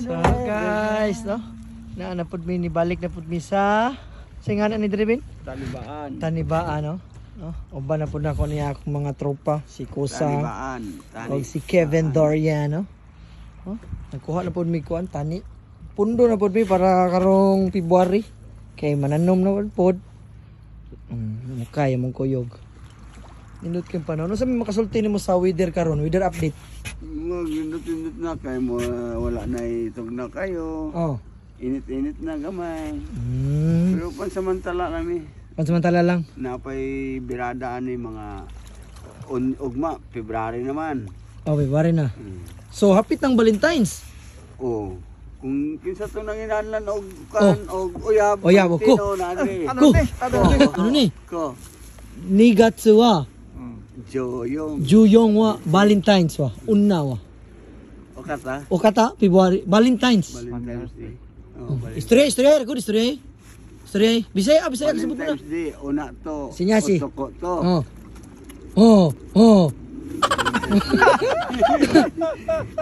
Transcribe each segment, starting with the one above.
So guys, no? Naa na pud mi, nibalik na pud mi sa ngana ni Dribin? Tanibaan. Tanibaan, no? No? Uban na pud nako niya akong mga tropa, si Kusa, Tanibaan. Tani. o si Kevin Dorian, no? Oh, nagkuha na pud mi kuan tani. Pundo na pud mi para karong February. Kay mananom na pud pod. Mukha mong kuyog. Nindot kay panahon. Ano sa may makasulti nimo sa weather karon? Weather update. Maglindot-lindot na kayo mo, wala na itog na kayo. Oh. Init-init na gamay. Pero pansamantala kami. Pansamantala lang. Napay birada ani mga ugma, February naman. Oh, February na. So hapit ng Valentine's. Oh. Kung kinsa to nang inanlan og kan og uyab. Uyab, ko. Tino, na ani. Ko. Ano ni? Ko. Nigatsu wa Joyong. Juyong wa Valentine's wa unna wa. Okata. Okata February Valentine's. Valentine's Day. Oh, Valentine's Istorya, istorya, good istorya. Istorya. Bisaya, Bisaya kasabot mo na. Valentine's Day, una to. Sinyasi. Otoko to. Oh. Oh, oh.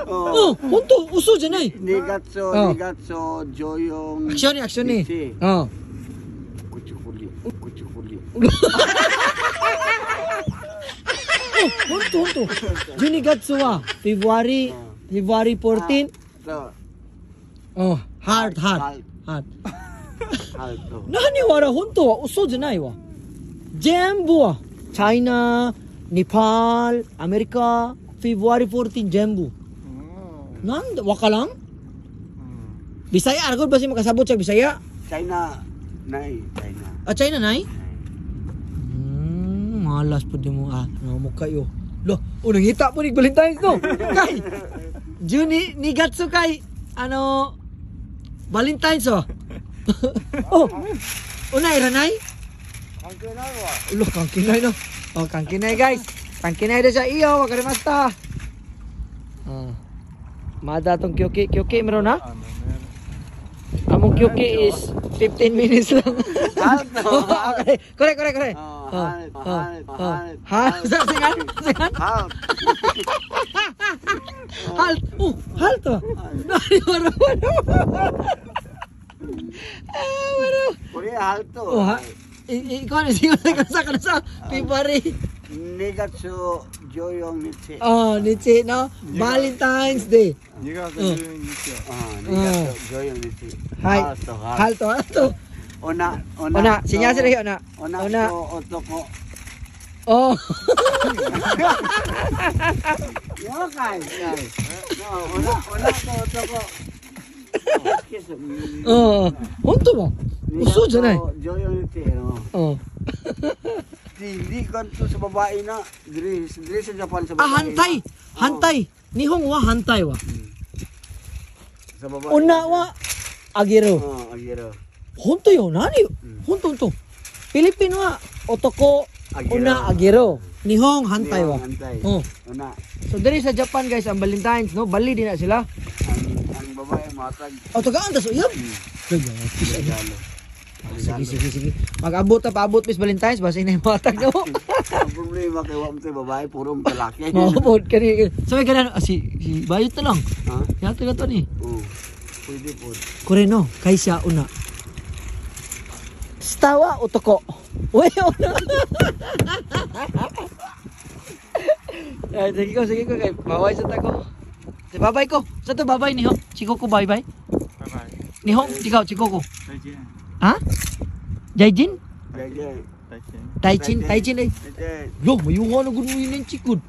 Oh. Oh, honto uso janai. Nigatso, Oh. nigatso, joyong. Action ni, action ni. Nichi. Oh. Kuchukuli, kuchukuli. Oh, honto, honto. Junigatsu wa February, February 14. To, Oh, heart, heart. Heart. Heart. Alto. 何わら本当は嘘じゃないわ。全部はチャイナ、ネパール、アメリカ、February 14 全部。なんでわからん？Bisaya, argod ba siya makasabot sa Bisaya? China, nay, China. Ah, China nay? Malas po di mo ah. No, kayo. Lo, oh, nangita po ni Valentine's no. Kay Juni Nigatsu kay ano Valentine's oh. Oh. Unay ranay? Ulo, kangkinay no. Oh, kangkinay guys. Kangkinay na siya iyo, wakarimashita. Ah. Mada tong kyoki, kyoki meron na? Among kyoki is 15 minutes lang. Alto. Okay. Correct, correct, correct. Oh, Oh, halt, oh, halt, oh. halt. Halt. Singan, singan. Halt. Halt. Oh, halt. Oh. Nani wala wala. Ah, wala. Korea, halto. Oh, ha. Ikaw na singan sa kanasa February. Nigatso, joyong, nichi. Oh, nichi no. Valentine's Day. 2月12日は Ah, nigatso, joyong, nichi. Hi. Halto, halt. Halto, halto. Ona, ona. Ona, sinya sila ona. Ona, Ona. to, otoko. Oh. Yo, kai, kai. No, ona, ona to, otoko. Oh, 本当は嘘じゃない。 Joyong, nichi, no. Oh. Hindi kanto sa babae na. Diri, diri sa Japan sa babae. Ah, hantay. Na. Hantay. Nihong wa hantay wa. Sa babae. Una wa agero. Oh, agero. 本当よ。何本当本当。フィリピンは男、 Agero. una agero. Nihong hantay wa. Nihong hantay. Oh. Una. So diri sa Japan guys ang Valentine's no, bali din na sila. Ang babae matag. Oh, tagaan tas uyab. Regalo. Sige, sige, sige. Mag-abot ta paabot mis Valentine's basta inay matag no. Ang problema kay wa mo tayo babae, puro mo lalaki. Maabot kani. So may ganan ah, si bayot na lang. Ha? Yato na to ni. Oo. Pwede po. Kore no, kaysa una. Stawa otoko. Uy, una. Ay, sige ko kay baway sa tako. Si babay ko. Sa to babay ni ho. Chiko ko bye bye. バイバイ Ni ho, ikaw chiko ko. 再见 Ha? Jaijin? Jai, Taichin, Taichin. Taichin ay. Jai. Yo, mayunga na gud mo yun ang chikod.